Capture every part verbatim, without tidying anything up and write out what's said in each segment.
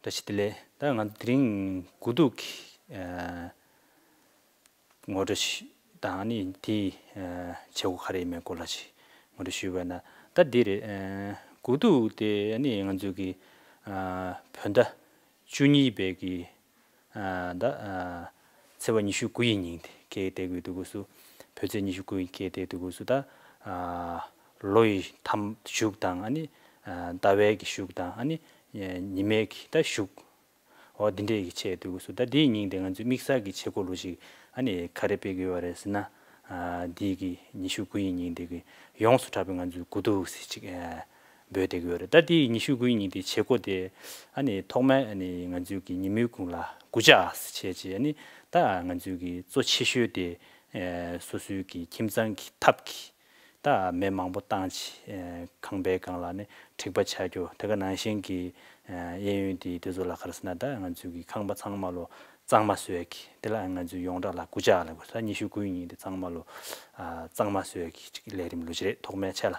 བཀྲ་ཤིས་བདེ་ལེགས། ད་ང་ཚོ་དེ་རིང་དགུ་ཐུག་གི་ཨ་ངོ་སྤྲོད་ཞུ་དང་ཨ་ནི་དེའི་ཨ་བྱེད་སྒོ་ག་རེ་ཡིན་མིན་སྐོར་ལ་ཅིག་ངོ་སྤྲོད་ཞུས་པ་ན། ད་འདི་རེད། ཨ་དགུ་ཐུག་དེ་ཨ་ནི་ང་ཚོ་གི་ཨ་བོད་ཟླ་བཅུ་གཉིས་པའི་གི་ཨ་ད་ཨ་ཚེས་པ་ཉི་ཤུ་དགུ་ཡི་ཉིན་དེ་འཁེལ་བསྡད་ཡོད་དུས་སྐབས་སུ། བོད་ཚེས་ཉི་ཤུ་དགུ་ཡི་འཁེལ་བསྡད་ཡོད་དུས་སྐབས་སུ། ད་ཨ་ལོ་ཡི་ཐ་མ་གཞུག་དང་ཨ་ནི་ཨ་ཟླ་བའི་གི་གཞུག་དང་ཨ་ནི་ཨ་ཉི་མའི་གི་ད་གཞུག་འོ་འདི་འདྲས་ཀྱི་ཆེད་དུ་སུ། ད་འདིའི་ཉིན་དེ་ང་ཚོས་དམིགས་བསལ་གྱི་བྱེད་སྒོ་ལོ་ཞིག་ཨ་ནི་ག་རེ་སྤེལ་གྱི་ཡོད་རེད་ཟེར་ན། ཨ་འདི་གི་ཉི་ཤུ་དགུ་ཡི་ཉིན་དེ་གི་ཡོངས་སུ་གྲགས་པའི་ང་ཚོའི་དགུ་ཐུག་ཟེར་ཅིག་ཨ་འབོད་བསྡད་ཀྱི་ཡོད་རེད། ད་འདིའི་ཉི་ཤུ་དགུ་ཡི་ཉིན་དེའི་བྱེད་སྒོ་དེ་ཨ་ནི་ཐོག་མའི་ཨ་ནི་ང་ཚོའི་གི་ཉིན་མོའི་གུང་ལ་དགུ་ཇ་ཟེར་བྱས་ཅིག་ཨ་ནི་ད་ང་ཚོའི་གི་གཙོ་ཆེ་ཤོས་དེ་ཨ་སོ་སོའི་གི་ཁྱིམ་ཚང་གི་ཐབ་ཀྱི་ད་མེ་མང་པོ་བཏང་བྱས་ཨ་ཁང་པའི་སྒང་ལ་ནི་འཁྲིག་པ་ཆགས་རྒྱུ། དེ་ག་ནང་བཞིན་གྱི་ཨ་གཡས་གཡོན་དེ་དེ་ཚོ་ལ་ག་རེ་ཟེར་ན། ད་ང་ཚོའི་གི་ཁང་པ་ཚང་མ་ལོ་གཙང་མ་བཟོ་ཡས་ཀྱི་དེ་ལ་ང་ཚོའི་ཡོངས་གྲགས་ལ་དགུ་ཇ་ལབ་དགོས། ད་ཉི་ཤུ་དགུ་ཡི་ཉིན་དེ་ཚང་མ་ལོ་ཨ་གཙང་མ་བཟོ་ཡས་ཀྱི་ཅིག་ལས་རིམ་ལོ་ཅིག་རེད། ཐོག་མའི་ཆ་ལ་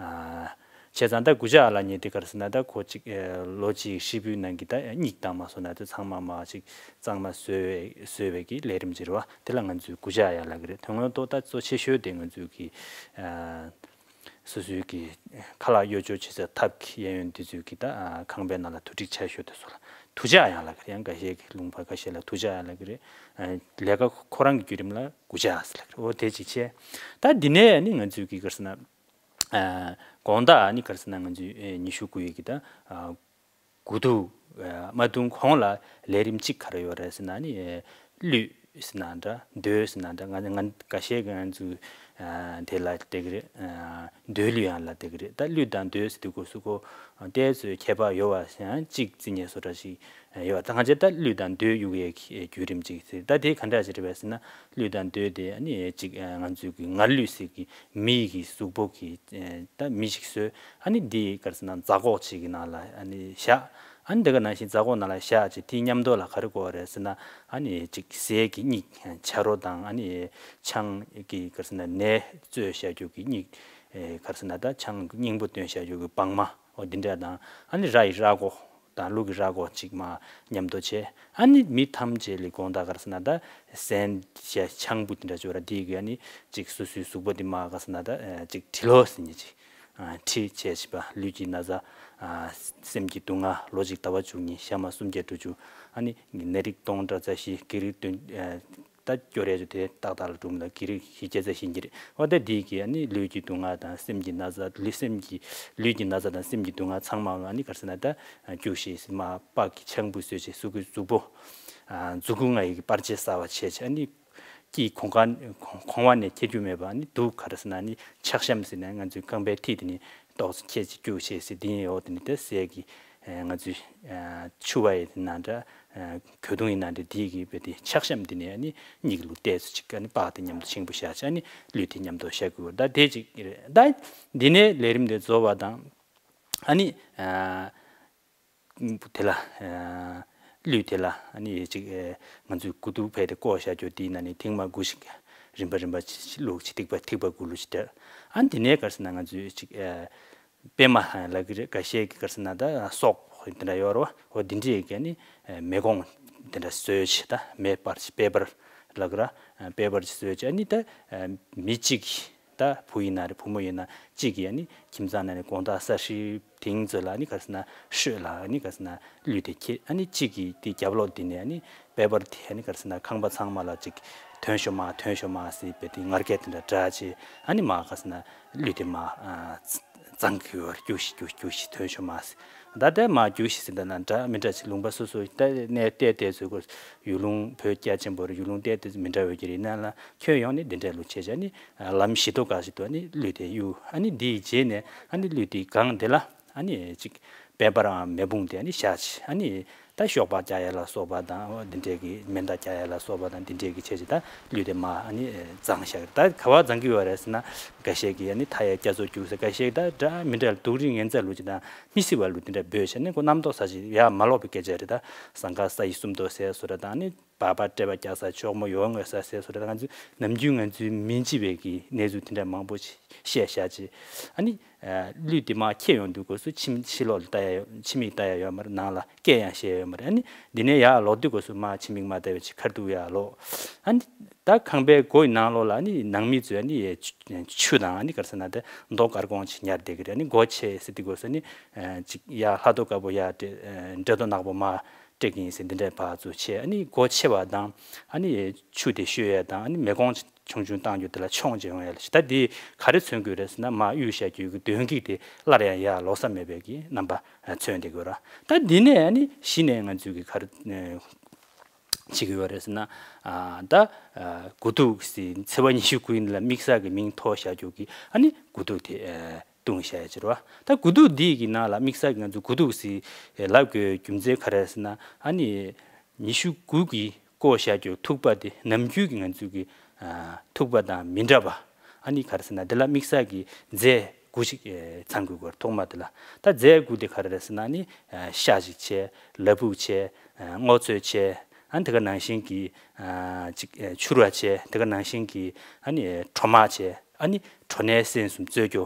ཨ་བྱས་ཙང་ད་དགུ་ཇ་ལབ་མཁན་དེ་ག་རེ་ཟེར་ན། ད་ཁོ་ཅིག་ཨ་ལོ་གཅིག་ཧྲིལ་པོའི་ནང་གི་ད་སྙིགས་བཏང་མ་སོང་ན་དེ་ཚང་མ་མ་ཅིག་གཙང་མ་བཟོ་བའི་བཟོ་བའི་གི་ལས་རིམ་ཅིག་རེད་བ། དེ་ལ་ང་ཚོས་དགུ་ཇ་ཡ་ལབ་ཀྱི་རེད། དོན་དངོས་ཐོག་ད་གཙོ་ཆེ་ཤོས་དེ་ང་ཚོའི་གི་ཨ་སོ་སོའི་གི་ཁ་ལག་གཡོ་སྦྱོར་བྱེད་སའི་ཐབ་ཀྱི་གཡས་གཡོན་དེ་ཚོའི་གི་ད་ཨ་ཁང་པའི་ནང་ལ་དུ་ཏྲིག་ཆ་ཤོས་དེ་ཚོ་ལ་དུ་ཇ་ཡང་ལབ་ཀྱི་རེད། ཡང་འགའ་ཤས་ཀྱི་ལུང་པ་འགའ་ཤས་ལ་དུ་ཇ་ཡང་ལབ་ཀྱི་རེད། ཨ་ལས་ཀ་ཁོ་རང་གི་བརྒྱུད་རིམ་ལ་དགུ་ཇ་ཟེར་ལབ་ཀྱི་རེད། འོ་དེ་ཅིག་བྱས། ད་འདི་ནས་ནི་ང་ཚོའི་གི་ག་རེ་ཟེར་ན། ཨ་དགོང་དག་ནི་ག་རེ་ཟེར་ན། ང་ཚོའི་ཨེ་ཉི་ཤུ་དགུ་ཡི་གི་ད་ཨ་དགུ་ཐུག་ཨ་མ་བརྡུངས་གོང་ལ་ལས་རིམ་གཅིག་ག་རེ་ཡོད་རེད་ཟེར་ན་ནི། ཨེ་གླུད་ཟེར་ན་འདྲ། མདོས་ཟེར་ན་འདྲ། ང་ང་འགའ་ཤས་ཀྱིས་ང་ཚོའི་ཨ་དེ་ལ་བསྡད་ཀྱི་རེད། ཨ་མདོས་གླུད་ཡང་ལབ་བསྡད་ཀྱི་རེད། ད་གླུད་དང་མདོས་ཟེར་དུས་སྐབས་སུ་ཁོ་ཏོག་ཙམ་ཁྱད་པར་ཡོད་པ་ཡང་གཅིག་བརྩི་ནས་བཟོ་འདྲ་ཞིག་ཡོད་པ། ད་ང་ཚོས་ད་གླུད་དང་མདོས་གཡུག་ཡས་ཀྱི་བརྒྱུད་རིམ་ཅིག་ཟེར། ད་དེ་ག་འདྲ་ཞིག་རེད་པས་ཟེར་ན། གླུད་དང་མདོས་དེ་ཨ་ནི་ཅིག་ཨ་ང་ཚོའི་གི་ངར་གླུད་ཟེར་གི་མི་གི་གཟུགས་པོ་གི་ཨ་ད་མི་ཞིག་བཟོས། ཨ་ནི་འདི་ག་རེ་ཟེར་ན་རྫ་ཁོག་ཅིག་གི་ནང་ལ་ཨ་ནི་བཞག་ཨ་ནི་དེ་ག་ནང་བཞིན་རྫ་ཁོག་ནང་ལ་བཞག་ཅིག་དེའི་མཉམ་དུ་ལ་ག་རེ་དགོས་རེད་ཟེར་ན། ཨ་ནི་ཅིག་ཟས་ཀྱི་སྙིགས། ཆ་རོ་དང་ཨ་ནི་ཆང་གི་ག་རེ་ཟེར་ན་ནས་བཙོས་བཞག་རྒྱུ་གི་སྙིགས། ཨེ་ག་རེ་ཟེར་ན་ད་ཆང་གི་སྙིང་པོ་བཏོན་བཞག་རྒྱུ་གི་སྦྲང་མ། འོ་འདི་འདྲ་དང་། ཨ་ནི་ར་ཡི་ར་མགོ་དང་ལུག་གི་ར་མགོ་ཅིག་མར་མཉམ་དུ་བྱས། ཨ་ནི་མི་ཐམས་ཅད་ལ་དགོང་དག་ག་རེ་ཟེར་ན་ད་ཟན་བཅའ་ཆང་བུ་འདི་འདྲ་བཅོ་ར་འདི་གི་ཨ་ནི་ཅིག་སོ་སོའི་གཟུགས་པོ་འདི་མར་ག་རེ་ཟེར་ན་ད་ཨ་ཅིག་དྲི་ལོ་ཟེར་མཁན་ཅིག་ཨ་དྲི་བྱས་བྱས་པ། ལུས་ཀྱི་ན་ཚ། ཨ་སེམས་ཀྱི་སྡུག་བསྔལ། ལོ་གཅིག་ཟླ་བ་བཅུ་གཉིས། ཞག་མ་སུམ་བརྒྱ་དྲུག་ཅུ། ཨ་ནི་ནད་རིགས་སྟོང་ཕྲག་རྩ་བཞི། བགེགས་རིགས་བདུན། ཨ་ད་སྐྱོ་རེ་ཅོ་དེ་ཏག་ཏག་ལ་གྲུབ་ལ་བགེགས་རིགས་བཞི་བརྒྱ་རྩ་བཞི་འགྱུར། འོ་ད་འདི་གི་ཨ་ནི་ལུས་ཀྱི་སྡུག་བསྔལ་དང་སེམས་ཀྱི་ན་ཚ། ལུས་སེམས་ཀྱི་ལུས་ཀྱི་ན་ཚ་དང་སེམས་ཀྱི་སྡུག་བསྔལ་ཚང་མ་ཨ་ནི་ག་རེ་ཟེར་ན་ད་སྐྱུག་བྱས་ཟེར། མར་སྤགས་ཀྱི་ཆང་བུ་བཟོས་བྱས་སོ་སོའི་གཟུགས་པོ། ཨ་མཛུ་གུ་ལྔ་ཡི་གི་པར་ཆས་གསར་བ་བྱས་བྱས། ཨ་ནི་དཀྱིལ་གོང་ཁ་གོང་བ་ནས་ཁྱེར་རྒྱུ་མེད་པ། ཨ་ནི་དུག་ག་རེ་ཟེར་ན་ཨ་ནི་ཕྱག་ཤམ་ཟེར་ནས་ང་ཚོའི་རྐང་པའི་མཐིལ་དེ་ནས་ཏོག་ཙམ་ཁྱེར་ཅིག་སྐྱུག་བྱས་ཟེར། དེ་ཡང་འོ་དེ་ནི་ད་ཟས་ཀྱི་ཨ་ང་ཚོའི་ཨ་ཕྱུ་པ་ཡི་དེ་ནང་འདྲ། ཨ་གོས་ཐུང་ཡིན་ན་འདྲ། དེའི་གི་བས་དེ་ཕྱག་ཤམ་དེ་ནས་ཨ་ནི་སྙིགས་ལུག་ཏོག་ཙམ་ཅིག་ཨ་ནི་སྤགས་དེ་མཉམ་དུ་ཆང་བུ་བཞག་བྱས། ཨ་ནི་གླུད་དེ་མཉམ་དུ་བཞག་དགོས། ད་དེ་ཅིག་རེད། ད་འདི་ནས་ལས་རིམ་དེ་རྫོགས་པ་དང་། ཨ་ནི་ཨ་དེ་ལ་ཨ་གླུད་དེ་ལ་ཨ་ནི་ཅིག་ཨ་ང་ཚོའི་དགུ་ཐུག་ཕལ་དེ་བསྐོར་བཞག་རྒྱུ་དེའི་ནང་ནས་ཐེངས་མ་དགུ་ཞིག་རིམ་པ་རིམ་པ་ཅིག་བླུགས་ཅིག་ཐིགས་པ་ཐིགས་པ་དགུ་བླུགས་ཅིག་སྤྲད། ཨ་ནི་དེ་ནས་ག་རེ་ཟེར་ན་ང་ཚོའི་ཅིག་ཨ་པད་མ་ལབ་ཀྱི་རེད། འགའ་ཤས་ཀྱིས་ག་རེ་ཟེར་ན་ད་སོག་དེ་འདྲ་ཡོད་རེད་བ། འོ་དེ་འདྲས་ཀྱི་ཨ་ནི་མེ་གོང་དེ་འདྲ་བཟོས་བྱས། ད་མེ་སྤར་བྱས། པེ་པར་ལབ་ཀྱི་རེད། པེ་པར་ཅིག་བཟོས་བྱས། ཨ་ནི་ད་མི་གཅིག་གིས་ད་བུ་ཡིན་ན་རེད། བུ་མོ་ཡིན་ན་གཅིག་གིས་ཨ་ནི་ཁྱིམ་ཚང་ནང་ནས་དགོང་དག་ས་ཧྲིལ་དེང་ཚོ་ལ་ཨ་ནི་ག་རེ་ཟེར་ན་ཧྲོས་ལ་ཨ་ནི་ག་རེ་ཟེར་ན་གླུད་དེ་འཁྱེར། ཨ་ནི་གཅིག་གིས་དེ་རྒྱབ་ལོགས་དེ་ནས་ཨ་ནི་པེ་པར་དེ་ཨ་ནི་ག་རེ་ཟེར་ན་ཁང་པ་ཚང་མ་ལ་ཅིག་ཐོན་ཤོག་མ་ཐོན་ཤོག་མ་ཟེར་བས་དེ་ངར་སྐད་དེ་འདྲ་བསྒྲགས་བྱས། ཨ་ནི་མར་ག་རེ་ཟེར་ན་གླུད་དེ་མར་ཨ་བརྫང་གི་ཡོད་རེད། རྒྱུགས་ཤིག་རྒྱུགས་ཤིག་རྒྱུགས་ཤིག་ཐོན་ཤོག་མ་ཟེར། ད་ལྟ་མར་རྒྱུགས་ཤིག་ཟེར་འདྲ་ན་འདྲ་མི་འདྲ་ཅིག་ལུང་པ་སོ་སོ་ད་གནས་བལྟས་བལྟས་ཚོད་སྐོར་ཡུལ་ལུང་བོད་རྒྱ་ཆེན་པོ་རེད། ཡུལ་ལུང་བལྟས་བལྟས་ཚོད་མི་འདྲ་བའི་གི་རེད། ན་ལ་ཁྱོན་ཡོངས་ནས་འདི་འདྲ་ལུགས་བྱས་བྱས། ཨ་ནི་ལམ་བཞི་མདོ་འགའ་ཞིག་ཏུ་ཨ་ནི་གླུད་དེ་གཡུག་ཨ་ནི་འདིའི་རྗེས་ནས་ཨ་ནི་གླུད་དེའི་སྒང་དེ་ལ་ཨ་ནི་ཅིག་པེ་པར་འམ་མེ་དཔུང་དེ་ཨ་ནི་བཞག་བྱས། ཨ་ནི་ད་ཤོག་སྦག་རྒྱག་ཡ་ལ་སོགས་པ་དང་། འོ་འདི་འདྲས་ཀྱི་མེ་མདའ་རྒྱག་ཡ་ལ་སོགས་པ་དང་། འདི་འདྲས་ཀྱི་བྱས་བྱས་ད་གླུད་དེ་མར་ཨ་ནི་བརྫང་བཞག་གི་རེད། ད་ག་པར་བརྫང་གི་ཡོད་རེད་ཟེར་ན། འགའ་ཤས་ཀྱིས་ཨ་ནི་མཐའ་ཡས་རྒྱ་མཚོར་རྒྱུགས་ཟེར། འགའ་ཤས་ཀྱིས་ད་འདྲ་མི་འདྲ་ལ་སྡུག་རིགས་ངན་ཚད་ལུགས་ཅིག་དང་མི་སྲིད་པ་ལུགས་འདི་འདྲ་འབོད་བྱས་ནས་ཁོ་རྣམ་རྟོག་ཟ་ཅིག་ཡ་མ་ལོག་པའི་སྐད་ཆ་རེད། ད་ཟངས་དཀར་ས་ཡི་སུམ་མདོ་ཟེར་བཟོ་འདྲ་དང་། ཨ་ནི་བ་ སྦག་སྦག་སྤྲད་པ་རྒྱག་ས། གཅོག་མོ་ཡོང་ངོ་ས་ཟེར་སོ་ར། ང་ཚོས་ནམ་རྒྱུན་ང་ཚོའི་མི་འཇིགས་པའི་གི་གནས་ཚུལ་དེ་འདྲ་མང་པོ་ཞིག་བཤད་བཞག་ཅིག་ཨ་ནི་གླུད་དེ་མར་འཁྱེར་ཡོང་དུས་སྐབས་སུ་ཕྱི་ཕྱི་ལོགས་ལ་ལྟ་ཡ་ཡོད། ཕྱི་མིག་ལྟ་ཡ་ཡོད་མ་རེད། ནང་ལ་སྐད་ཡང་བཤད་ཡ་ཡོད་མ་རེད། ཨ་ནི་འདི་ནས་ཡར་ལོག་དུས་སྐབས་སུ་མར་ཕྱི་མིག་མ་ལྟ་བའི་ཅིག་ཁ་ཐུག་ཡར་ལོག་ཨ་ནི་ད་ཁང་པའི་སྒོ་ཡི་ནང་ལོགས་ལ་ཨ་ནི་ནང་མི་ཚོས་ཨ་ནི་ཆུ་དང་ཨ་ནི་ག་རེ་ཟེར་ན་དེ་མདོག་དཀར་གོང་ཅིག་ཉར་བསྡད་ཀྱི་རེད། ཨ་ནི་སྒོ་ཕྱེ་ཟེར་དུས་སྐབས་སུ་ཨ་ནི་ཅིག་ཡར་ལྷ་ཐོ་དཀར་པོ་ཡར་སྤྲད། འབྲས་ཐོ་ནག་པོ་མར་སྤྲད་ཀྱི་ཡིན་ཟེར་འདི་འདྲའི་བར་ཚུགས་བྱས། ཨ་ནི་སྒོ་ཕྱེ་བ་དང་ཨ་ནི་ཆུ་དེ་བཤོས་ཡས་དང་ཨ་ནི་མེ་གོང་ཆུང་ཆུང་བཏང་རྒྱུ་དེ་ལ་མཆོང་བྱས་ཡོང་ཡས་ལ། ད་འདི་ག་རེ་མཚོན་གྱི་རེད་ཟེར་ན། མར་གཡུག་བཞག་རྒྱུ་གི་གདོན་བགེགས་དེ་སླར་ཡང་ཡར་ལོག་ས་མེད་པའི་གི་རྣམ་པ་མཚོན་བསྡད་ཀྱི་ཡོད་ར། ད་འདི་ནས་ཨ་ནི་གཞི་ནས་ང་ཚོས་གི་ག་རེ་བྱེད་ཀྱི་ཡོད་རེད་ཟེར་ན། ད་དགུ་ཐུག་ཟེར་ཚེས་པ་ཉི་ཤུ་དགུ་ཡིན་ལ་དམིགས་བསལ་གྱི་མིང་ཐོགས་བཞག་རྒྱུ་གི་ཨ་ནི་དགུ་ཐུག་དེ། བཏུང་བཞག་ཡ་ཅིག་རེད་བ། ད་དགུ་ཐུག་འདི་གི་ནང་ལ་དམིགས་བསལ་གྱི་ང་ཚོ་དགུ་ཐུག་ཟེར་ལབ་དགོས་རྒྱུ་མཚན་ག་རེ་རེད་ཟེར་ན། ཨ་ནི་ཉི་ཤུ་དགུ་གིས་བསྐོར་བཞག་རྒྱུ་ཐུག་པ་དེ་ནམ་རྒྱུན་གྱི་ང་ཚོ་གི་ཐུག་པ་དང་མི་འདྲ་བ། ཨ་ནི་ག་རེ་ཟེར་ན་དེ་ལ་དམིགས་བསལ་གྱི་རྫས་དགུ་ཞིག་ཚང་དགོས་ཀྱི་ཡོད་རེད། ཐོག་མ་དེ་ལ་ད་རྫས་དགུ་དེ་ག་རེ་རེད་ཟེར་ན། ཨ་ནི་ཤ་ཞིག་བྱས། ལ་ཕུག་བྱས། སྔོ་ཚོད་བྱས། ཨ་ནི་དེ་ག་ནང་བཞིན་གྱི་ཅིག་ཕྱུར་བ་བྱས། དེ་ག་ནང་བཞིན་གྱི་ཨ་ནི་གྲོ་མ་བྱས། ཨ་ནི་གྲོ་ནས་སྲན་གསུམ་བཙོས་རྒྱུ།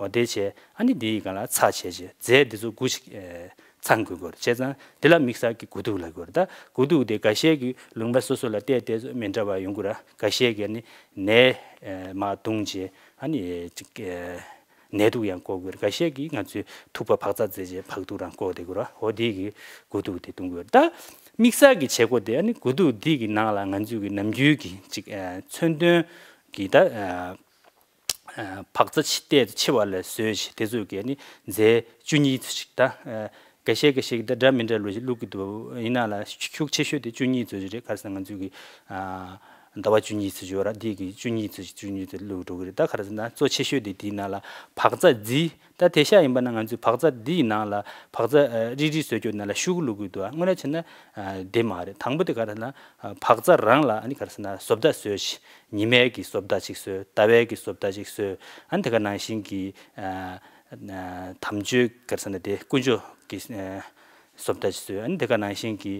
འོ་དེ་བྱས། ཨ་ནི་དེའི་སྒང་ལ་ཚྭ་བྱས་བྱས། རྫས་དེ་ཚོ་དགུ་ཞིག་ཚང་དགོས་ཀྱི་ཡོད་རེད། བྱས་ཙང་དེ་ལ་དམིགས་བསལ་གྱི་དགུ་ཐུག་ལབ་ཀྱི་ཡོད་རེད། ད་དགུ་ཐུག་དེ་འགའ་ཤས་ཀྱི་ལུང་པ་སོ་སོ་ལ་བལྟས་བལྟས་མི་འདྲ་བ་ཡོང་གི་རེད། འགའ་ཤས་ཀྱིས་ནི་ནས་མར་བརྡུངས་བྱས། ཨ་ནི་ཅིག་ནས་དུག་ཡང་བཀོག་གི་ཡོད་རེད། འགའ་ཤས་ཀྱིས་ང་ཚོའི་ཐུག་པ་བག་ཚ་བརྫེས་བྱས་བག་ཐུག་རང་བཀོག་བསྡད་ཀྱི་རེད། འོ་དེ་གི་དགུ་ཐུག་དེ་བརྡུང་གི་ཡོད་རེད། ད་དམིགས་བསལ་གྱི་བྱེད་སྒོ་དེ་ཨ་ནི་དགུ་ཐུག་འདི་གི་ནང་ལ་ང་ཚོའི་གི་ནམ་རྒྱུན་གྱི་ཅིག་མཚོན་དོན་གྱི་ད། བག་ཚ་ཆེ་ཏོག་ཙམ་ཆེ་བ་ལ་བཟོས་ཤིག་དེ་ཚོ་གི་ནི་རྫས་བཅུ་གཉིས་ཚོ་ཞིག་ད། འགའ་ཤས་འགའ་ཤས་ཀྱིས་ད་འདྲ་མི་འདྲ་ལོ་ཞིག་བླུགས་ཀྱི་འདུག་ཡིན་ན་ལ་ཤུགས་ཆེ་ཤོས་དེ་བཅུ་གཉིས་ཚོ་ཞིག་རེད། ག་རེ་ཟེར་ན་ང་ཚོའི་གི་ཟླ་བ་བཅུ་གཉིས་ཚོ་ཞིག་ཡོད་ར། འདི་གི་བཅུ་གཉིས་ཚོ་ཞིག་བཅུ་གཉིས་ཚོ་བླུགས་འགྲོ་གི་རེད། ད་ག་རེ་ཟེར་ན་གཙོ་ཆེ་ཤོས་དེ་དེའི་ནང་ལ་བག་ཚ་རྫི། ད་དེ་ཤ་ཡིན་པ་ན་ང་ཚོའི་བག་ཚ་འདིའི་ནང་ལ་བག་ཚ་རིལ་རིལ་བཟོ་རྒྱུ་ནང་ལ་ཤུགས་བླུགས་དགོས་འདུག་དངོས་གནས་བྱས་ན་དེ་མ་རེད། དང་པོ་དེ་ག་རེ་ན་བག་ཚ་རང་ལ་ཨ་ནི་ག་རེ་ཟེར་ན་བཟོ་ལྟ་བཟོས་ཤིག་ཉི་མའི་གི་བཟོ་ལྟ་ཅིག་བཟོས། ཟླ་བའི་གི་བཟོ་ལྟ་ཅིག་བཟོས། ཨ་ནི་དེ་ག་ནང་བཞིན་གྱི་དམ་ཆོས་ག་རེ་ཟེར་ན་དེ་དཀོན་མཆོག་གི་བཟོ་ལྟ་ཅིག་བཟོས། ཨ་ནི་དེ་ག་ནང་བཞིན་གྱི་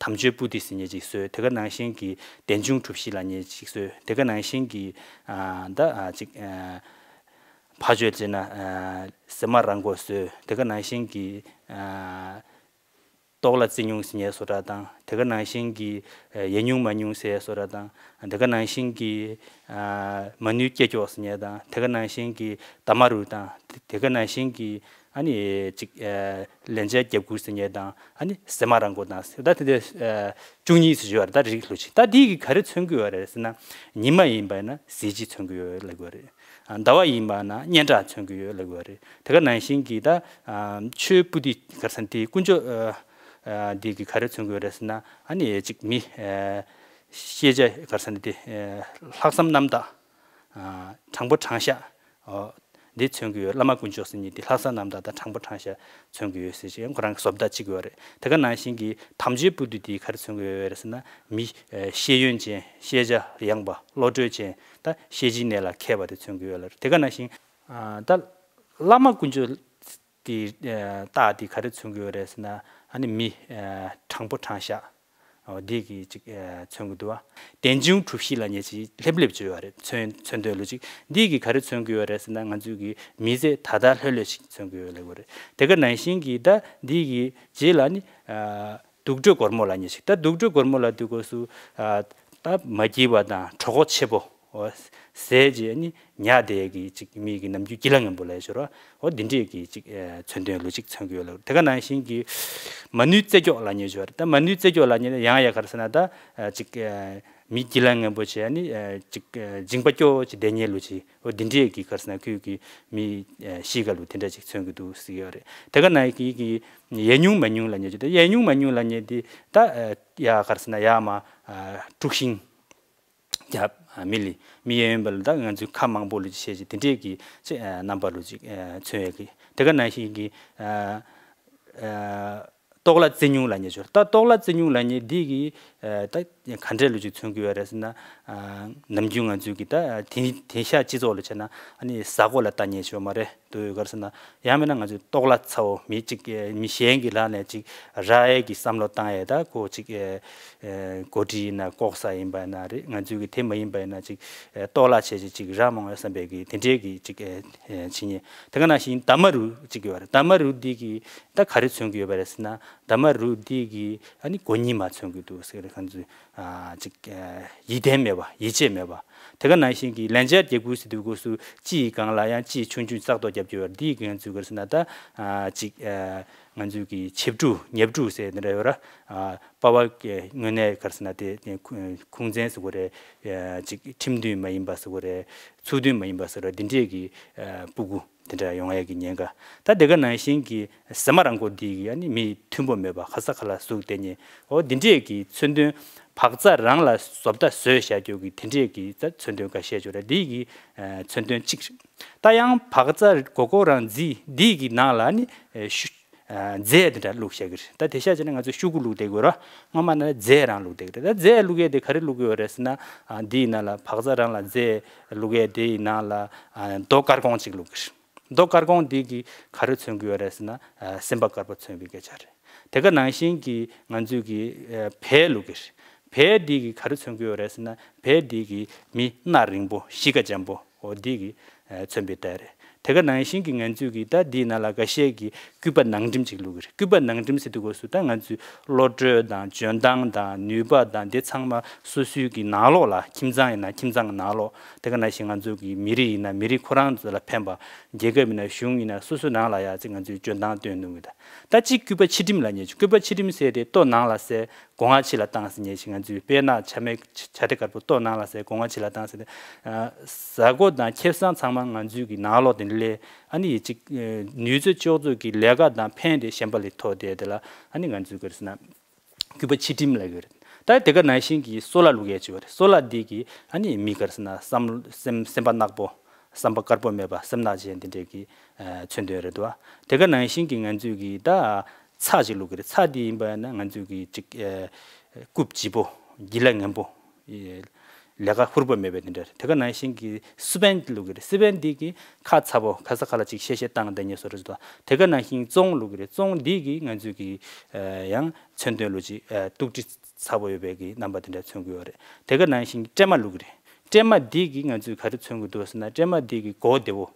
དམ་ཆོས་པུ་ཏི་ཟེར་མཁན་ཅིག་བཟོས། དེ་ག་ནང་བཞིན་གྱི་རྟེན་འབྱུང་གྲུ་བཞི་ལབ་མཁན་ཅིག་བཟོས། དེ་ག་ནང་བཞིན་གྱི་ད་ཅིག་ཕ་ཆོས་ཟེར་ན་ཟེ་མ་རང་མགོ་བཟོས། དེ་ག་ནང་བཞིན་གྱི་ཏོག་ལ་རྩི་ཉུང་ཟེར་མཁན་བཟོ་འདྲ་དང་། དེ་ག་ནང་བཞིན་གྱི་ཡས་ཉུང་མ་ཉུང་ཟེར་བཟོ་འདྲ་དང་། དེ་ག་ནང་བཞིན་གྱི་མ་ནུའི་སྐྱེ་སྐྱོགས་ཟེར་མཁན་དང་། དེ་ག་ནང་བཞིན་གྱི་ད་མ་རུ་དང་། དེ་ག་ནང་བཞིན་གྱི་ཨ་ནི་ཅིག་ལན་ཆའི་རྒྱབ་ཁུར་ཟེར་མཁན་དང་། ཨ་ནི་ཟེ་མ་རང་མགོ་དང་། ད་དེ་འདྲ་བཅུ་གཉིས་ཟེར་ཡོད་རེད། ད་རིགས་ལོ་ཅིག་ད་འདི་གི་ག་རེ་མཚོན་གྱི་ཡོད་རེད་ཟེར་ན། ཉི་མ་ཡིན་པ་ན་གཟི་བརྗིད་མཚོན་གྱི་ཡོད་ལབ་ཀྱི་ཡོད་རེད། ཟླ་བ་ཡིན་པ་ན་སྙན་གྲགས་མཚོན་གྱི་ཡོད་ལབ་ཀྱི་ཡོད་རེད། དེ་ག་ནང་བཞིན་གྱི་ད་ཆོས་པུ་ཏི་ག་རེ་ཟེར་ན་དེ་དཀོན་མཆོག་འདི་གི་ག་རེ་མཚོན་གྱི་ཡོད་རེད་ཟེར་ན། ཨ་ནི་ཅིག་མི་ཤེས་བྱ་ག་རེ་ཟེར་ན་དེ་ལྷག་བསམ་རྣམ་དག་དྲང་པོ་དྲང་བཞག་འདི་མཚོན་གྱི་ཡོད། བླ་མ་དཀོན་མཆོག་ཟེར་མཁན་དེ་ལྷག་བསམ་རྣམ་དག་དང་དྲང་པོ་དྲང་བཞག་མཚོན་གྱི་ཡོད་ཟེར་ཅིག་ཁོ་རང་གི་བཟོ་ལྟ་གཅིག་ཡོད་རེད། དེ་ག་ནང་བཞིན་གྱི་དམ་ཆོས་པུ་ཏི་དེ་ག་རེ་མཚོན་གྱི་ཡོད་རེད་ཟེར་ན། མི་ཤེས་ཡོན་ཅན། ཤེས་བྱ་ཡངས་པ། བློ་གྲོས་ཅན། ད་ཤེས་བྱའི་གནས་ལ་མཁས་པ་དེ་མཚོན་གྱི་ཡོད་ལ། དེ་ག་ནང་བཞིན་ད་བླ་མ་དཀོན་མཆོག་དེ་རྟགས་དེ་ག་རེ་མཚོན་གྱི་ཡོད་རེད་ཟེར་ན། ཨ་ནི་མི་དྲང་པོ་དྲང་བཞག་འོ་འདི་གི་ཅིག་མཚོན་གྱི་འདུག་བ། རྟེན་འབྱུང་གྲུ་བཞི་ལབ་མཁན་ཅིག་ལྷེབ་ལྷེབ་བྱས་ཡོད་རེད། མཚོན་མཚོན་དོན་ལོ་ཅིག་འདི་གི་ག་རེ་མཚོན་གྱི་ཡོད་རེད་ཟེར་ན། ང་ཚོའི་གི་མི་ཚེ་ད་ལྟ་ལྷོད་ལྷོད་ཅིག་མཚོན་གྱི་ཡོད་ལབ་ཀྱི་ཡོད་རེད། དེ་ག་ནང་བཞིན་གྱི་ད་འདི་གི་རྗེས་ལ་ནི་དུག་སྦྲུལ་སྒོར་མོ་ལབ་མཁན་ཅིག་ད་དུག་སྦྲུལ་སྒོར་མོ་ལབ་དུས་སྐབས་སུ་ད་མ་སྐྱིད་པ་དང་གྲོད་ཁོག་ཆེ་པོ། འོ་ཟས་བྱས་ནི་ཉལ་བསྡད་ཀྱི་ཅིག་མི་གི་ནམ་རྒྱུན་སྐྱིད་ལ་ངན་པོ་ལ་ཤོར་བ། འོ་འདི་འདྲས་ཀྱི་ཅིག་མཚོན་དོན་ལོ་ཅིག་མཚོན་གྱི་ཡོད་ལ། དེ་ག་ནང་བཞིན་གྱི་མ་ནུའི་རྩེ་སྐྱོགས་ལབ་མཁན་ཤོར་བ། ད་མ་ནུའི་རྩེ་སྐྱོགས་ལབ་མཁན་ནི་ཡང་ཡང་ག་རེ་ཟེར་ན། ད་ཅིག་མི་སྐྱིད་ལ་ངན་པོ་བྱས་ནི་ཅིག་མཇིང་པ་སྐྱོ་ཅིག་བསྡད་མཁན་ལོ་ཅིག་འོ་འདི་འདྲས་ཀྱི་ག་རེ་ཟེར་ན་ཁོའི་གི་མི་གཤིས་ཀ་ལོ་དེ་འདྲ་ཅིག་མཚོན་གྱི་འདུག་ཟེར་གྱི་ཡོད་རེད། དེ་ག་ནང་བཞིན་གྱི་ཡས་ཉུང་མ་ཉུང་ལབ་མཁན་ཅིག་ད་ཡས་ཉུང་མ་ཉུང་ལབ་མཁན་འདི་ད་ཡ་ག་རེ་ཟེར་ན་ཡ་མ་དཀྲུག་ཤིང་རྒྱབ། མི་ལ་མི་གཡས་གཡོན་པ་ལ་ད་ང་ཚོའི་ཁ་མང་པོ་ལོ་ཅིག་བཤད་ཅིག་དེ་འདྲས་ཀྱི་ཅིག་རྣམ་པ་ལོ་ཅིག་མཚོན་ཡས་ཀྱི། དེ་ག་ནང་བཞིན་གྱི་ཏོག་ལ་རྩི་ཉུང་ལབ་མཁན་ཤོར། ད་ཏོག་ལ་རྩི་ཉུང་ལབ་མཁན་འདི་གི་ད་ ག་འདྲས་ལུགས་ཅིག་མཚོན་གྱི་ཡོད་རེད་ཟེར་ན། ནམ་རྒྱུན་ང་ཚོས་ཀྱི་ད་དེང་དེང་ཤག་སྤྱི་ཚོགས་ལ་བྱས་ན་ཨ་ནི་གཟའ་སྐོར་ལ་ལྟ་མཁན་ཞིག་ཡོད་མ་རེད་འདུག་ཡོད་ག་རེད་ཟེར་ན། ཡང་མིན་ན་ང་ཚོས་ལྟོ་ལ་ཚ་བོ་མི་གཅིག་མི་གཞན་གྱི་ལག་ནས་ཅིག་རག་ཡས་ཀྱི་བསམ་བློ་བཏང་ཡས། ད་ཁོ་ཅིག་གོ་སྒྲིག་ཡིན་ན་ལྐོག་ཟ་ཡིན་པ་ཡིན་ན་རེད། ང་ཚོས་ཀྱི་དེ་མ་ཡིན་པ་ཡིན་ན་ཅིག་ལྟོ་ལ་བྱས་ཅིག་ཅིག་རག་མང་བས་བསམ་པའི་གི་དེ་འདྲའི་གི་ཅིག་བྱེད་མཁན། དེ་ག་ནང་བཞིན་ད་མ་རུ་ཅིག་ཡོད་རེད། ད་མ་རུ་འདི་གི་ད་ག་རེ་མཚོན་གྱི་ཡོད་པ་རེད་ཟེར་ན། ད་མ་རུ་འདི་གི་ཨ་ནི་མགོ་གཉིས་མ་མཚོན་གྱི་འདུག་ཟེར་རེད། ང་ཚོས་ཨ་ཅིག་ཨ་ཡིད་བརྟན་མེད་པ། ཡིད་ཆེས་མེད་པ། དེ་ག་ནང་བཞིན་གྱི་ལན་ཆགས་རྒྱལ་ཀུན་ཟེར་དུས་སྐབས་སུ་ཅི་ཡི་སྒང་ལ་ཡང་ཅི་ཆུང་ཆུང་བཙག་འཐུ་རྒྱབ་ཀྱི་ཡོད་རེད། འདི་གི་ང་ཚོས་ག་རེ་ཟེར་ན། ད་ཨ་ཅིག་ཨ་ང་ཚོས་ཀྱི་ཆིབས་འབྲུ་ཉེ་འབྲུ་ཟེར་འདི་འདྲ་ཡོད་ར། ཨ་པ་ཕ་གི་དངོས་གནས་ག་རེ་ཟེར་ན་དེ་ཁུངས་ཁུངས་བཙན་ཟེར་དགོས་རེད། ཨ་ཅིག་ཁྲིམས་མཐུན་མ་ཡིན་པ་ཟེར་དགོས་རེད། ཚུལ་མཐུན་མ་ཡིན་པ་ཟེར་བ་འདི་འདྲས་ཀྱི་ཨ་སྤུ་གུ་འདི་འདྲ་ཡོང་ཡས་ཀྱི་ཉེན་ཁ། ད་དེ་ག་ནང་བཞིན་གྱི་ཟེ་མ་རང་མགོ་འདི་གི་ཨ་ནི་མི་མཐུན་པོ་མེད་པ། ག་ས་ག་ལ་ཟུག་བསྡད་མཁན། འོ་འདི་འདྲས་ཀྱི་མཚོན་དོན། བག་ཚ་རང་ལ་བཟོ་ལྟ་བཟོས་བཞག་རྒྱུ་གི་དེ་འདྲས་ཀྱི་ད་མཚོན་དོན་འགའ་ཤས་ཅིག་ཡོད་རེད། འདི་གི་ཨ་མཚོན་དོན་གཅིག་རེད། ད་ཡང་བག་ཚ་མགོ་སྐོར་རང་རྫི་འདི་གི་ནང་ལ་ཨ་ནི་ཨ་ཤུ་ཨ་རྫས་དེ་འདྲ་བླུགས་བཞག་གི་རེད། ད་དེ་ཤ་བྱས་ན་ང་ཚོ་ཤུ་གུ་བླུགས་བསྡད་དགོས་ར། སྔོན་མ་ན་རྫས་རང་བླུགས་བསྡད་གི་རེད། ད་རྫས་བླུགས་ཡས་དེ་ག་རེ་བླུགས་ཡོད་རེད་ཟེར་ན། ཨ་འདིའི་ནང་ལ་བག་ཚ་རང་ལ་རྫས་བླུགས་ཡས་དེའི་ནང་ལ་ཨ་རྡོ་དཀར་གོང་གཅིག་བླུགས་གི་རེད། རྡོ་དཀར་གོང་འདི་གིས་ག་རེ་མཚོན་གི་ཡོད་རེད་ཟེར་ན། ཨ་སེམས་པ་དཀར་པོ་མཚོན་པའི་སྐད་ཆ་རེད། དེ་ག་ནང་བཞིན་གྱི་ང་ཚོས་ཀྱི་ཨ་བལ་བླུགས་གི་རེད། བལ་འདི་གིས་ག་རེ་མཚོན་གི་ཡོད་རེད་ཟེར་ན། བལ་འདི་གིས་མི་སྣ་རིང་པོ་གཤིས་ཀ་འཇམ་པོ། འོ་འདི་གིས་ཨ་མཚོན་པའི་རྟགས་རེད། དེ་ག་ནང་བཞིན་གྱི་ང་ཚོས་ཀྱི་ད་འདིའི་ནང་ལ་འགའ་ཤས་ཀྱིས་སྐུད་པ་ནང་འགྲིམ་ཅིག་བླུགས་ཀྱི་རེད། སྐུད་པ་ནང་འགྲིམ་ཟེར་དུས་སྐབས་སུ་ད་ང་ཚོའི་བློ་གྲོས་དང་འཇོན་ཐང་དང་ནུས་པ་དང་དེ་ཚང་མ་སོ་སོའི་གི་ནང་ལོགས་ལ། ཁྱིམ་ཚང་ཡིན་ན་ཁྱིམ་ཚང་གི་ནང་ལོགས། དེ་ག་ནང་བཞིན་ང་ཚོ་གི་མི་རིགས་ཡིན་ན་མི་རིགས་ཁོ་རང་ཚོ་ལ་ཕན་པ། རྒྱལ་ཁབ་ཡིན་ན་གཞུང་ཡིན་ན་སོ་སོའི་ནང་ལ་ཡ་ཅིག་ང་ཚོའི་འཇོན་ཐང་སྟོན་ནུས་ཀྱི། ད་ད་གཅིག་སྐུད་པ་ཕྱི་འགྲིམ་ལབ་མཁན་ཅིག་སྐུད་པ་ཕྱི་འགྲིམ་ཟེར་དེ་ལྟོ་ནང་ལ་ཟས། སྒོ་ང་ཕྱི་ལ་བཏང་ཟེར་མཁན་ཅིག་ང་ཚོའི་དཔེར་ན་ཆ་མེད་ཆ་དེ་དཀར་པོ་ལྟོ་ནང་ལ་ཟས། སྒོ་ང་ཕྱི་ལ་བཏང་ཟེར་ཏེ། ཨ་ཟ་སྒོ་དང་ཁེ་བཟང་ཚང་མ་ང་ཚོའི་གི་ནང་ལོགས་དེ་ལས། ཨ་ནི་ཡི་ཅིག་ཨ་ནུས་ཚོད་ཅོག་ཙེ་གི་ལས་ཀ་དང་ཕན་དེ་གཞན་པ་ལ་ཐོགས་ཏེ། དེ་ལ་ཨ་ནི་ང་ཚོས་ག་རེ་ཟེར་ན། སྐུད་པ་ཕྱི་འགྲིམ་ལབ་ཀྱི་ཡོད་རེད། ད་དེ་ག་ནང་བཞིན་གྱི་སོལ་བ་བླུགས་ཡས་ཅིག་ཡོད་རེད། སོལ་བ་འདི་གིས་ཨ་ནི་མི་ག་རེ་ཟེར་ན་བསམ་སེམས་སེམས་པ་ནག་པོ། བསམ་པ་དཀར་པོ་མེད་པ། སེམས་ནག་ཅན་དེ་འདྲས་ཀྱི་ཨ་མཚོན་དོན་རེད་འདུག་བ། དེ་ག་ནང་བཞིན་གྱི་ང་ཚོས་ཀྱི་ད་ཚྭ་ཅིག་བླུགས་ཀྱི་རེད། ཚྭ་འདི་ཡིན་པ་ན་ང་ཚོས་ཀྱི་ཅིག་ཨ་རྐུབ་ལྗིད་པོ། ལྗིད་ལ་ངན་པོ། ལས་ཀ་ཧུར་པོ་མེད་པའི་དེ་འདྲ་རེད། དེ་ག་ནང་བཞིན་གྱི་སི་པན་བླུགས་ཀྱི་རེད། སི་པན་འདི་གིས་ཁ་ཚ་པོ། ག་ས་ག་ལ་ཅིག་གཤེ་གཤེ་བཏང་བསྡད་མཁན་བཟོ་འདྲ་ཅིག་འདུག་དེ་ག་ནང་བཞིན་བཙོང་བླུགས་ཀྱི་རེད། བཙོང་འདི་གིས་ང་ཚོས་ཀྱི་ཨ་ཡང་མཚོན་དོན་ལུགས་ཅིག་ཨ་སྡུག་སྤྲི་ཚ་པོ་ཡོད་པའི་གི་རྣམ་པ་དེ་འདྲ་མཚོན་གྱི་ཡོད་རེད། དེ་ག་ནང་བཞིན་སྲན་མ་བླུགས་ཀྱི་རེད། སྲན་མ་འདི་གིས་ང་ཚོས་ག་རེ་མཚོན་གྱི་འདུག་ཟེར་ན། སྲན་མ་འདི་གིས་མགོ་བདེ་བོ།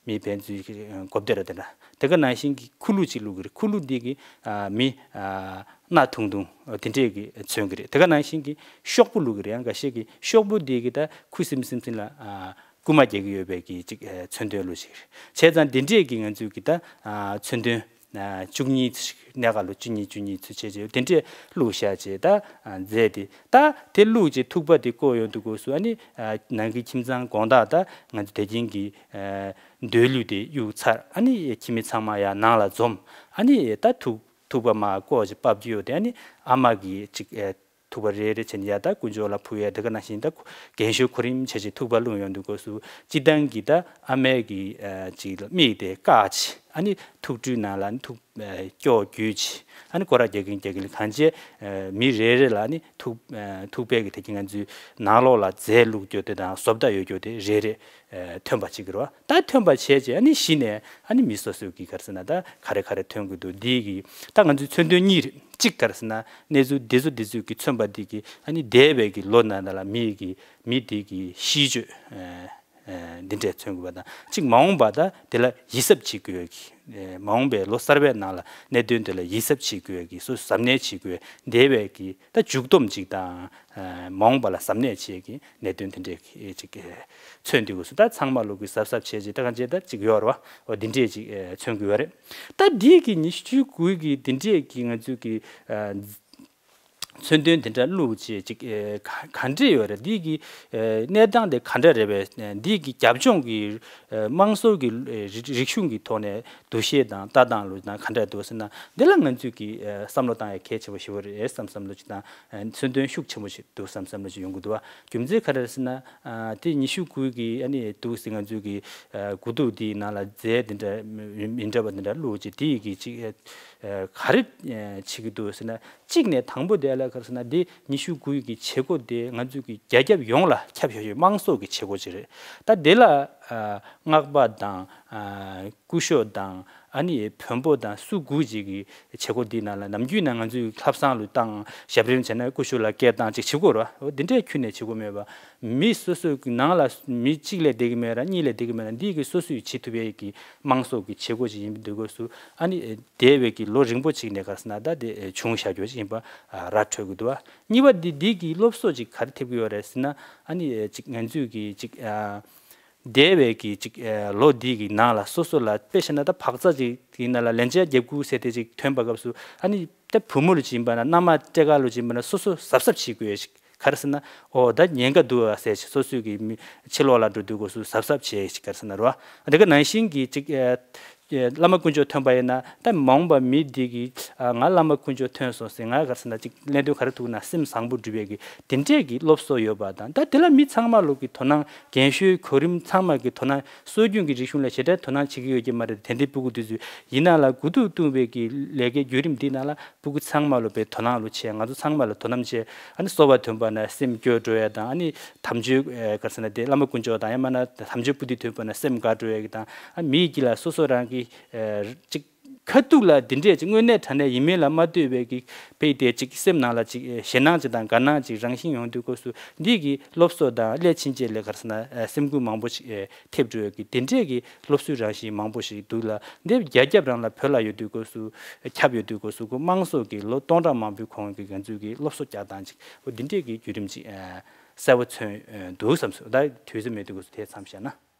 མི་ཕན་ཚུན་གྱི་མགོ་བདེ་ར་དེ་འདྲ། དེ་ག་ནང་བཞིན་གྱི་ཁུ་ལུ་ཅིག་བླུགས་ཀྱི་རེད། ཁུ་ལུ་འདི་གིས་ཨ་མི་ཨ་སྣ་ཐུང་ཐུང་དེ་འདྲས་ཀྱི་མཚོན་གྱི་རེད། དེ་ག་ནང་བཞིན་གྱི་ཤོག་བུ་བླུགས་ཀྱི་རེད། ཡང་འགའ་ཤས་ཀྱིས་ཤོག་བུ་འདི་གིས་ད་ཁུ་སིམ་སིམ་སིམ་ལ་ཨ་རྐུ་མ་རྒྱག་གི་ཡོད་པའི་གི་ཅིག་ཨ་མཚོན་དོན་ལུགས་ཤིག་རེད། བྱས་ཙང་དེ་འདྲས་ཀྱི་ང་ཚོས་ཀྱི་ད་ཨ་མཚོན་དོན་ཨ་བཅུ་གཉིས་ཤིག་གནས་ག་ལོ་བཅུ་གཉིས་བཅུ་གཉིས་ཚུར་བྱས་བྱས་དེ་འདྲས་བླུགས་བཞག་བྱས། ད་ཨ་རྫས་དེ་ད་དེ་བླུགས་བྱས་ཐུག་པ་དེ་བཀོག་ཡོང་དུས་སྐབས་སུ་ཨ་ནི་ཨ་ནང་གི་ཁྱིམ་ཚང་དགོང་དག་ད་ང་ཚོ་དེ་རིང་གི་ཨ་མདོས་གླུད་དེ་གཡུག་ཚར། ཨ་ནི་ཁྱིམ་མི་ཚང་མ་ཡར་ནང་ལ་འཛོམས། ཨ་ནི་ད་ཐུག་ཐུག་པ་མར་བཀོག་བྱས་ཕབ་རྒྱུ་ཡོད་དེ། ཨ་ནི་ཨ་མ་གིས་ཅིག་ཨེ་ཐུག་པ་རེ་རེ་བྱས་ནས་ཡར་ད་དཀོན་མཆོག་ལ་ཕུལ་ཡས། དེ་ག་ནང་བཞིན་ད་རྒན་ཤོས་གོ་རིམ་བྱས་བྱས་ཐུག་པ་བླུགས་ཡོང་དུས་སྐབས་སུ་སྤྱིར་བཏང་གི་ད་ཨ་མའི་གི་ཨེ་ཅིག་མིག་དེ་བཀག་བྱས། ཨ་ནི་ཐུག་སྦྲུལ་ནང་ལ་ཨ་ནི་ཐུག་ཨེ་སྐྱོ་བརྒྱུས་བྱས། ཨ་ནི་སྐོར་ར་རྒྱག་གིན་རྒྱག་གིན་ལ་གང་བྱས་ཨེ་མི་རེ་རེ་ལ་ཨ་ནི་ཐུག་ཨེ་ཐུག་པའི་གི་དེ་གི་ང་ཚོའི་ནང་ལོགས་ལ་རྫས་བླུགས་རྒྱུ་དེ་དང་བཟོ་ལྟ་ཡོད་རྒྱུ་དེ་རེ་རེ་ཨེ་ཐོན་པ་བྱེད་ཀྱི་རེད་བ། ད་ཐོན་པ་བྱས་རྗེས་ཨ་ནི་གཞི་ནས་ཨ་ནི་མི་སོ་སོའི་གི་ག་རེ་ཟེར་ན་ད་ག་རེ་ག་རེ་ཐོན་གྱི་འདུག་འདི་གི་ད་ང་ཚོའི་མཚོན་དོན་གཉིས་རེད། གཅིག་ག་རེ་ཟེར་ན་གནས་ཚུལ་འདི་ཚོ་འདི་ཚོའི་གི་མཚོན་པ་འདི་གི་ཨ་ནི་འདས་པའི་གི་ལོ་ནང་ལ་མི་གི་མི་འདི་གི་གཤིས་སྤྱོད་ཨེ་ཨེ་འདི་འདྲས་མཚོན་དགོས་པ་དང་། གཅིག་མ་འོངས་པ་ད་དེ་ལ་ཡིད་གཟབ་བྱེད་དགོས་ཀྱི། ཨེ་མ་འོངས་པའི་ལོ་གསར་པའི་ནང་ལ་གནད་དོན་དེ་ལ་ཡིད་གཟབ་བྱེད་དགོས་ཀྱི། སོ་སོ་གཟབ་ནན་བྱེད་དགོས། འདས་པའི་གི་ད་མཇུག་སྡོམ་གཅིག་དང་། ཨ་མ་འོངས་པ་ལ་གཟབ་ནན་བྱེད་ཀྱི་གནད་དོན་དེ་འདྲས་ཀྱི་ཅིག་ཨ་མཚོན་དུས་སྐབས་སུ་ད་ཚང་མ་ལོག་གི་གཟབ་གཟབ་བྱས་རྗེས་ད་གང་བྱས་ད་ཅིག་ཡོད་རེད་བ། འོ་འདི་འདྲས་ཅིག་ཨ་མཚོན་གྱི་ཡོད་རེད། ད་འདི་གི་ཉི་ཤུ་དགུ་གི་འདི་འདྲས་ཀྱི་ང་ཚོའི་གི་ཨ་མཚོན་དོན་དེ་འདྲ་བླུགས་བྱས་ཅིག་ཨ་ག་ག་འདྲས་ཡོད་རེད། འདི་གི་ཨ་གནས་སྟངས་དེ་ག་འདྲ་རེད་པས། འདི་གི་རྒྱབ་ལྗོངས་ཀྱི་ཨ་དམངས་སྲོལ་གྱི་ཨ་རིག་རིག་གཞུང་གི་ཐོག་ནས་འདུ་ཤེས་དང་ལྟ་སྟངས་ལུགས་དང་ག་འདྲ་འདུག་ཟེར་ན། འདི་ལ་ང་ཚོས་ཀྱི་ཨ་བསམ་བློ་བཏང་ཡ་གལ་ཆེན་པོ་ཞེ་པོ་རེད་བསམ་བསམ་བློ་ཅིག་དང་། ཨ་མཚོན་དོན་ཤུགས་ཆེན་པོ་ཞིག་འདུག་བསམ་བསམ་བློ་ཞིག་ཡོང་གི་འདུག་བ། རྒྱུ་མཚན་ག་རེ་རེད་ཟེར་ན། ཨ་དེ་ཉི་ཤུ་དགུ་གི་ཨ་ནི་འདུག་ཟེར་ང་ཚོས་ཀྱི་ཨ་དགུ་ཐུག་འདིའི་ནང་ལ་རྫས་འདི་འདྲ་མི་མི་འདྲ་བ་འདི་འདྲ་བླུགས་ཅིག་དེ་ཡི་གི་ཅིག་ཨ་ ག་རེ་བྱེད་ཀྱི་འདུག་ཟེར་ན། གཅིག་ནས་དང་པོ་དེ་ལ་ག་རེ་ཟེར་ན། འདི་ཉི་ཤུ་དགུ་གི་བྱེད་སྒོ་དེ་ང་ཚོས་ཀྱི་རྒྱ་ཁྱབ་ཡོངས་ལ་ཁྱབ་བཞག་ཡོད། དམངས་གཙོ་གི་བྱེད་སྒོ་ཅིག་རེད། ད་དེ་ལ་སྔགས་པ་དང་སྐུ་ཞབས་དང་། ཨ་ནི་བོན་པོ་དང་སུ་དགོས་ཅིག་གི་བྱེད་སྒོ་འདི་ནང་ལ། ནམ་རྒྱུན་ན་ང་ཚོས་ལྷ་བསང་ལུ་བཏང་། ཞབས་རིམ་བྱས་ན་སྐུ་ཞབས་ལ་སྐད་བཏང་ཅིག་བྱེད་དགོས་རེད་བ། འོ་འདི་འདྲའི་ཁྱོན་ནས་བྱེད་དགོས་མེད་པ། མི་སོ་སོའི་ནང་ལ་མི་གཅིག་ལས་བསྡད་ཀྱི་མེད་ར། གཉིས་ལས་བསྡད་ཀྱི་མེད་ར། འདི་གི་སོ་སོས་བྱེད་ཐུབ་པའི་གི་དམངས་གཙོ་གི་བྱེད་སྒོ་ཅིག་ཡིན་པའི་དུས་སྐབས་སུ། ཨ་ནི་འདས་པའི་གི་ལོ་རིང་པོ་ཅིག་ནས་ག་རེ་ཟེར་ན། ད་དེ་བྱུང་བཞག་རྒྱུ་ཅིག་ཡིན་པ་ར་འཕྲོད་ཀྱི་འདུག་བ། གཉིས་པ་འདི་འདི་གི་སློབ་གསོ་ཅིག་ག་རེ་ཐེབས་ཀྱི་ཡོད་རེད་ཟེར་ན། ཨ་ནི་ཅིག་ང་ཚོས་གི་ཅིག་འདས་པའི་གི་ཅིག་ལོ་འདི་གི་ནང་ལ་སོ་སོ་ལ། དཔེ་བཞག་ན་ད་བག་ཚ་ཅིག་གི་ནང་ལ་ལན་ཆ་བརྒྱབ་ཁུལ་ཟེར་དེ་ཅིག་ཐོན་པ་སྐབས་སུ། ཨ་ནི་ད་བུ་མོ་ལུ་ཅིག་ཡིན་པ་ན། མནའ་མ་སྤྲད་ག་ལུ་ཅིག་ཡིན་པ་ན། སོ་སོ་གཟབ་གཟབ་བྱེད་དགོས་ཞིག་ག་རེ་ཟེར་ན། ཨོ་ད་ཉེན་ཁ་འདུག་ཨ་ཟེར་ཞིག་སོ་སོའི་གི་མི་ཕྱི་ལོགས་ལ་འགྲོ་དུས་སྐབས་སུ་གཟབ་གཟབ་བྱེད་ཞིག་ག་རེ་ཟེར་ན་རོ། དེ་ག་ནང་བཞིན་གྱི་ཅིག་བླ་མ་དཀོན་མཆོག་ཐོན་པ་ཡིན་ན། ད་མ་འོངས་པ་མི་འདི་གི་ང་བླ་མ་དཀོན་མཆོག་ཐོན་སོང་ཟེར། ང་ག་རེ་ཟེར་ན་ཅིག་ལན་དུ་ག་རེ་ཐུག་ན། སེམས་བཟང་པོ་སྒྲུབ་པའི་གི་དེ་འདྲས་གི་སློབ་གསོ་ཡོད་པ་དང་། ད་དེ་ལ་མི་ཚང་མ་ལུ་གི་དོ་སྣང་། རྒན་གཞོན་གོ་རིམ་ཚང་མ་གི་དོ་སྣང་། སྲོལ་རྒྱུན་གྱི་རིག་གཞུང་ལ་ཞེ་དྲག་དོ་སྣང་བྱེད་ཀྱི་ཡོད་ཀྱི་མ་རེད། དེ་འདྲའི་སྤུ་གུ་དེ་ཚོ་ཡིན་ན་ལ། དགུ་ཐུག་བཏུང་བའི་གི་ལས་ཀའི་བརྒྱུད་རིམ་འདི་ནང་ལ་སྤུ་གུ་ཚང་མ་ལུ་དཔེ་དོ་སྣང་ལུ་བྱས། ང་ཚོ་ཚང་མ་ལ་དོ་སྣང་བྱས། ཨ་ནི་སོ་པ་ཐོན་པ་ན་སེམས་སྐྱོ་འགྲོ་ཡ་དང་། ཨ་ནི་དམ་ཆོས་ག་རེ་ཟེར་ན་དེ་བླ་མ་དཀོན་མཆོག་དང་། ཡང་མིན་ན་དམ་ཆོས་པོ་ཏི་ཐོན་པ་ན་སེམས་དགའ་འགྲོ་ཡ་གི་དང་། ཨ་མིའི་དཀྱིལ་ལ་སོ་སོ་རང་གི་ཅིག་ཁ་ཐུག་ལ་འདི་འདྲས་ཅིག་དངོས་གནས་དྲང་གནས་ཡིན་མིན་ལ་མ་ལྟོས་པའི་གི་དཔེ་དེ་ཅིག་སེམས་ནང་ལ་ཅིག་ཞེད་སྣང་ཅིག་དང་དགའ་སྣང་ཅིག་རང་བཞིན་ཡོང་དུས་སྐབས་སུ། འདི་གི་སློབ་གསོ་དང་སླད་ཕྱིན་ཆད་ལ་ག་རེ་ཟེར་ན་སེམས་འགུལ་མང་པོ་ཅིག་ཐེབས་འགྲོ་ཡོད་ཀྱི། དེ་འདྲས་ཀྱི་སློབ་གསོའི་རང་བཞིན་མང་པོ་ཞིག་འདུག་ལ། འདི་རྒྱ་ཁྱབ་རང་ལ་བོད་ལ་ཡོད་དུས་སྐབས་སུ། ཁྱབ་ཡོད་དུས་སྐབས་སུ། ཁོ་དམངས་གཙོ་གི་ལོ་སྟོང་ཕྲག་མང་པོའི་གོང་གི་ང་ཚོའི་གི་སློབ་གསོ་རྒྱག་སྟངས་ཅིག་འོ་འདི་འདྲས་ཀྱི་བརྒྱུད་རིམ་ཅིག་གསལ་པོ་མཚོན་འདུག་བསམ་སོང་། ད་དུས་ཚོད་མེད་དུས་སྐབས་སུ་དེ་མཚམས་བཞག་ན།